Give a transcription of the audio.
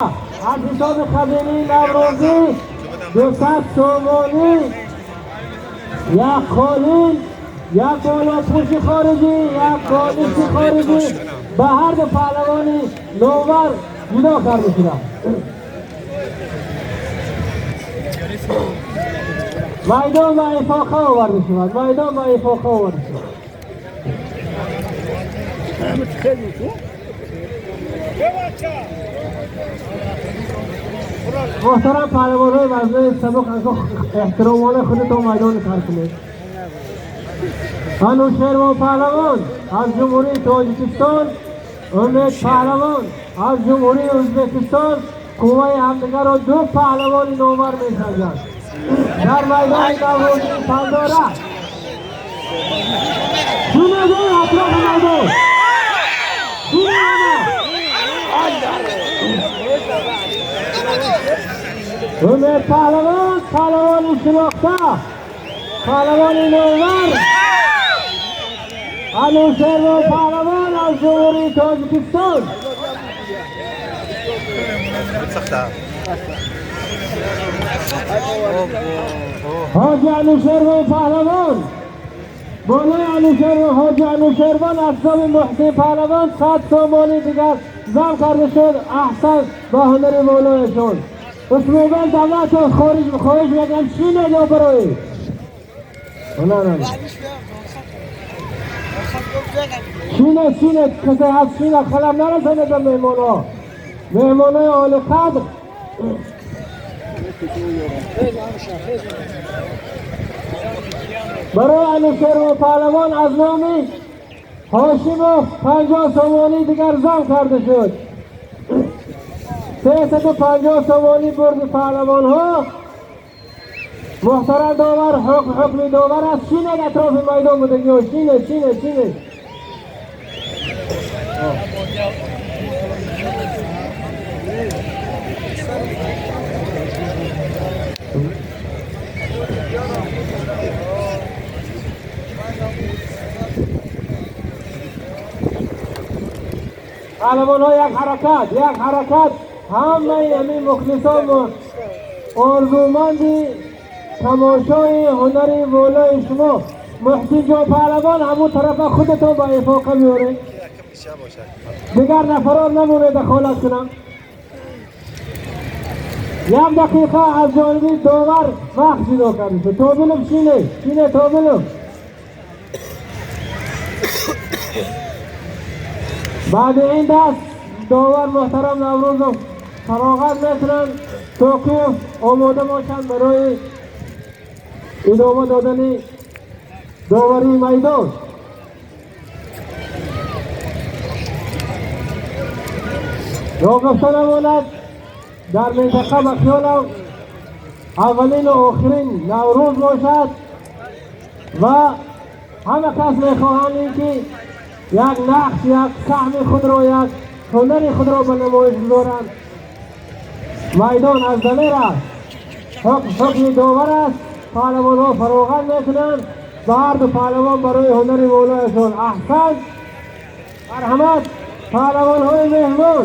Аз ҳисоби хазинаи Наврӯзӣ 200 сомонӣ, як қолин, як болопӯши хориҷӣ, як болишти хориҷӣ ба ҳар ду паҳлавони номвар ҷудо карда шуданд. Майдон ба ифоқа оварда шавад, майдон ба ифоқа оварда шавад. Муҳтарам паҳлавонҳои вазнаи сабук, эҳтиромона худатон майдони тарк кунед. Анушервон паҳлавон аз Ҷумҳурии Тоҷикистон, Умед паҳлавон аз Ҷумҳурии Ӯзбекистон қувваи ҳамдигарро ду паҳлавони номвар месанҷанд дар майдони Наврӯзии Палдора. Шунед, атрофи майдон шунед. Умед паҳлавон, паҳлавони шинохта, паҳлавони номвар, Анушервон паҳлавон аз Ҷумҳурии Тоҷикистон. Ҳоҷи Анушервон паҳлавон, болои Анушервон, ҳоҷи Анушервон аз ҳисоби Муҳсин паҳлавон 100 сомонӣ дигар зам карда шуд. Аҳсан ба ҳунари волояшон. Усмонбек Давлатов, хориҷ хоҳиш мекунам, шинед ё барои на, на, шинед, шинед, касе ҳаст, шинед, халал нарасонед ба меҳмонҳо, меҳмонҳои олиқадр. Барои Анушервон паҳлавон аз номи Ҳошимов 50 сомонӣ дигар зам карда шуд. 350 сомонӣ бурди паҳлавонҳо. Муҳтарам довар, ҳукм ҳукми довар аст. Шинед, атрофи майдон будагиҳо, шинед, шинед, шинед. Паҳлавонҳо, як ҳаракат, як ҳаракат. Ҳамаи ҳамин мухлисон орзуманди тамошои ҳунари волои шумо. Муҳсинҷон паҳлавон, ҳамун тарафа худатон ба ифоқа биёред, дигар нафарон намонед дахолат кунам. Як дақиқа аз ҷониби довар вақт ҷудо карда шуд. Тобилов, шине, шине, Тобилов. Баъди ин даст довар муҳтарам Наврӯзов фароғат мекунанд. Тоқиев омода бошанд барои идома додани доварии майдон. Ногуфта намонад, дар минтақа ба хиёлам аввалину охирин Наврӯз бошад ва ҳама кас мехоҳанд ин ки як нақш, як саҳми худро, як ҳунари худро ба намоиш гузоранд. Майдон аз Далер аст, ҳукм ҳукми довар аст. Паҳлавонҳо фароғат мекунанд. Ба ҳар ду паҳлавон барои ҳунари волояшон аҳсан, марҳамат, паҳлавонҳои меҳмон.